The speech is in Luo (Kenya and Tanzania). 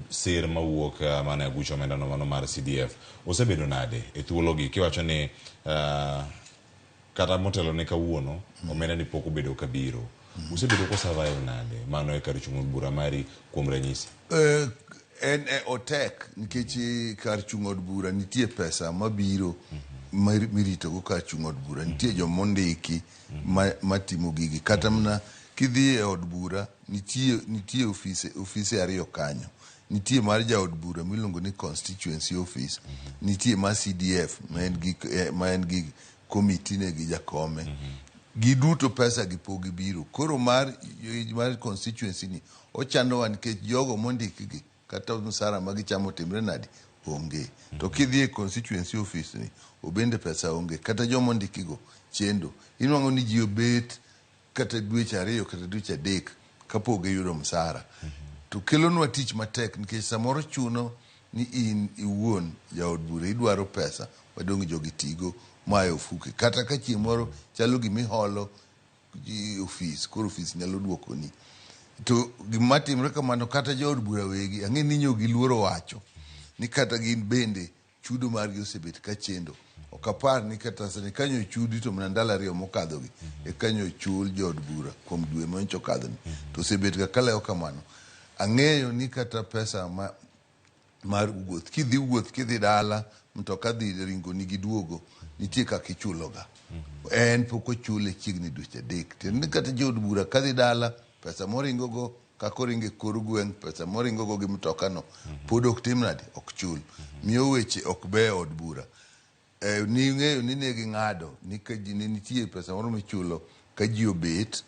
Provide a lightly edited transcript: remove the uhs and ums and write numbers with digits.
sir mawuok mana e aguch omenda no mano mar CDF osebedo nade e thuologi kiwacho ni kata motelo ne kawuono omenda ni pok obedo kabiro usebedo ko survive nade mano e kar chung' od bura mari kuom ranyisi? En e otek nikech kar chung' od bura nitie pesa mabiro miritogo kar chung' od bura. Nitie joma ondiki matimo gigi. Kata mana kidhi e od bura nitie ofise ariyo kanyo. Nitie mar jaod bura miluongo ni constituency office, nitie mar CDF ma en gi komiti ne gi jakome. Giduto pesa gi pok gibiro. Koro mar constituency ni ochandowa nikech jogo mondikgi kata msara ma gichamo timre nadi onge. To kidhi e constituency office ni obende pesa onge kata joma ondikigo chendo. Inuang'o ni ji obet kata dweche 2 kata dweche 3 kapok giyudo msara. To kelonwa tich matek nikech samoro chuno ni in iwuon jaod bura idwaro pesa madong' jogi tigo moa e ofuke. Kata ka chieng' moro chalo gimiholo ofis, koro ofis nyalo duokoni. To gima timre kamano kata jood bura wegi ang'e ni nyo giluoro wacho ni kata gin bende chudo margi osebet ka chendo. Ok apar ni kata sani kanyo chudi to mana ndalo 2 mokadhogi e kanyo chul jood bura kuom dwe manyocha okadhoni. To osebet ga kalewo kamano. Ang'eyo ni kata pesa mar wuoth, kidhi wuoth kidhi dala, mtoka dhi ringo nigi duogo, nitie kaka ichuloga. En pok ochule chiegni dweche 3. Tiende ni kata jood bura kadhi dala, pesa moringogo kaka oringo e kor gweng', pesa moringogo gi mtokano pod ok tim nade, ok chul. Miyo weche ok beyo e od bura. Ning'eyo ni ne ging'ado ni ka ji ne nitie pesa moro michulo ka ji obet